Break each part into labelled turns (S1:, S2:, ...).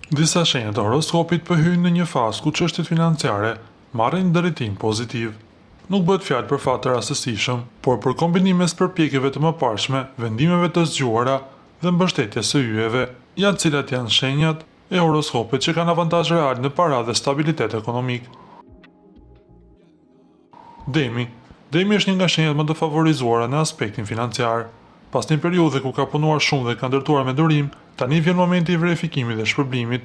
S1: Disa shenja të horoskopit po hyjnë në një fazë ku çështjet financiare marrin drejtim pozitiv. Nuk bëhet fjalë për fat të rastësishëm, por për kombinim mes përpjekjeve të mëparshme, vendimeve të zgjuara dhe mbështetjes së yjeve. Ja cilat janë shenjat e horoskopit që kanë avantazh real në para dhe stabilitet ekonomik. Demi Demi është një nga shenjat më të favorizuara në aspektin financiar. Pas një periudhe ku ka punuar shumë dhe ka ndërtuar me durim, tani vjen momenti i verifikimit dhe shpërblimit.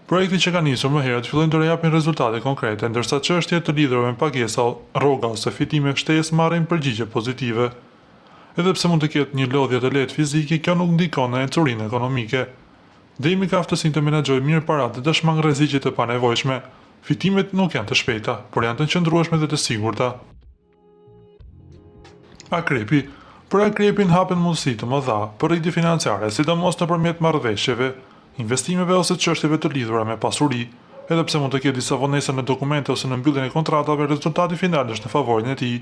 S1: Projektet që ka nisur më herët fillojnë të japin rezultate konkrete, ndërsa çështje të lidhura me pagesa, rroga ose fitime shtesë marrin përgjigje pozitive. Edhe pse mund të ketë një lodhje të lehtë fizike, kjo nuk ndikon në ecurinë ekonomike. Demi ka aftësinë të menaxhojë mirë paratë dhe të shmangë rreziqe të panevojshme. Fitimet nuk janë të shpejta, por janë të qëndrueshme dhe të sigurta. Akrepi Për akrepin hapen mundësi të mëdha për rritje financiare, sidomos nëpërmjet marrëveshjeve, investimeve ose çështjeve të lidhura me pasuri. Edhe pse mund të ketë disa vonesa në dokumente ose në mbylljen e kontratave, rezultati final është në favorin e tij.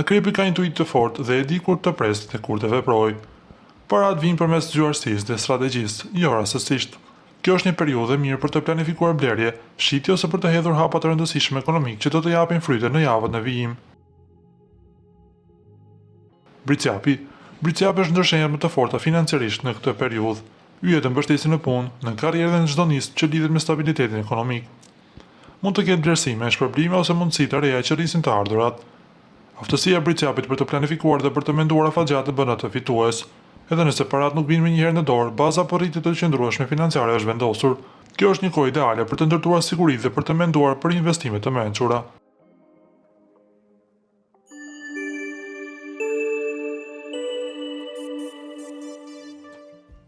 S1: Akrepi ka intuitë të fortë dhe e di kur të presë dhe kur të veprojë. Paratë vijnë përmes zgjuarsisë dhe strategjisë, jo rastësisht. Kjo është një periudhë e mirë për të planifikuar blerje, shitje ose për të hedhur hapa të rëndësishëm ekonomikë që do të japin fryte në javët në vijim. Bricjapi Bricjapi është ndër shenjat më të forta financiarisht në këtë periudhë. Yjet e mbështesin në punë, në karrierë dhe në çdo nismë që lidhet me stabilitetin ekonomik. Mund të ketë vlerësime, shpërblime ose mundësi të reja që rrisin të ardhurat. Aftësia e Bricjapit për të planifikuar dhe për të menduar afatgjatë e bën atë fitues. Edhe nëse paratë nuk vijnë menjëherë në dorë, baza për rritje të qëndrueshme financiare është vendosur. Kjo është një kohë ideale për të ndërtuar siguri dhe për të menduar për investime të mençura.